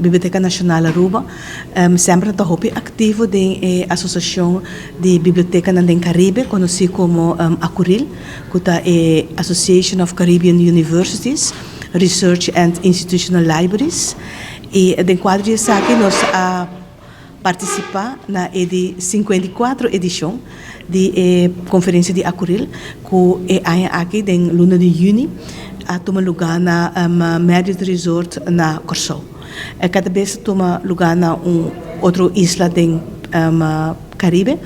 Biblioteca Nacional Aruba semper ta hopi activo den e asociacion di bibliotecanan den Caribe conoci como ACURIL, cu ta e Association of Caribbean Universities Research and Institutional Libraries, y den cuadro di esaki nos a participa na e di 54 edicion di e conferencia di ACURIL, cu e aña aki den luna di juni a tuma luga na Marriott Resort na Corsou. Cada bes a tuma luga na un otro isla den Caribe.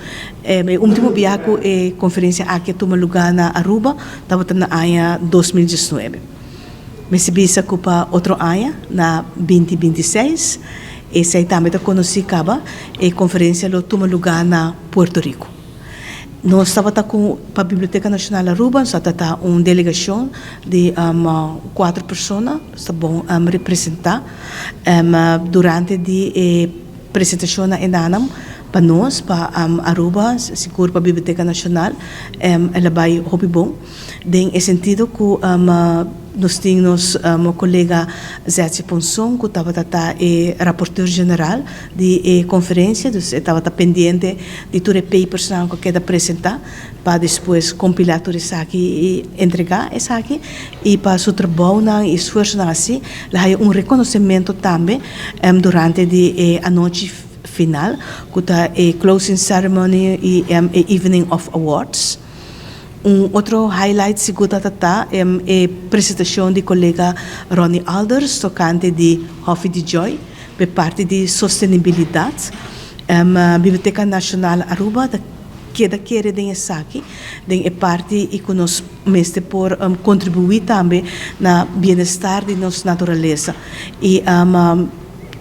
E ultimo biaha cu e conferencia aki a tuma luga na Aruba tabata na aña 2019. Mester bisa cu pa otro aña, na 2026, esey tambe ta conoci caba, e conferencia lo tuma luga na Puerto Rico. Nos tabata cu pa Biblioteca Nacional Aruba, nos tabata un delegacion di cuatro persona, nos ta bon representa durante di e presentacion na enanan pa nos, pa Aruba, sigur pa Biblioteca Nacional, el a bay hopi bon den e sentido cu nos tin nos colega Zetsie Ponson cu tabata ta e rapporteur general di e conferencia, dus e tabata pendiente di tur e papersnan cu a keda presenta pa despues compila tur esaki y entrega esaki, y pa su trabounan y esfuersonan asi lo haya un reconocimento tambe durante di e anochi final cu ta e closing ceremony y e evening of awards. Un otro highlight sigur ta ta e presentacion di colega Ronnie Alders tocante di Hofi di Joy pe parti di sostenibilidad. Biblioteca Nacional Aruba ta keda kere den esaki, den e parti y cu nos mester por contribui tambe na bienestar di nos naturalesa. Y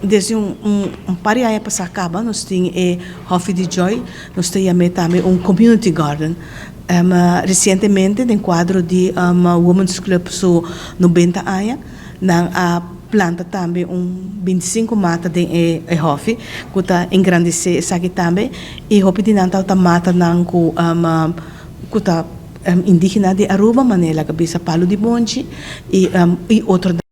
desde un par di aña pasa caba nos tin e Hofi di Joy, nos ta yam'e tambe un community garden. Recientemente den cuadro di Women's Club su 90 aña, nan a planta tambe un 25 mata den e hofi, cu ta engrandece esaki tambe, y hopi di nan ta matanan cu ta indigena di Aruba, manera laga bisa palo di bonchi y otro.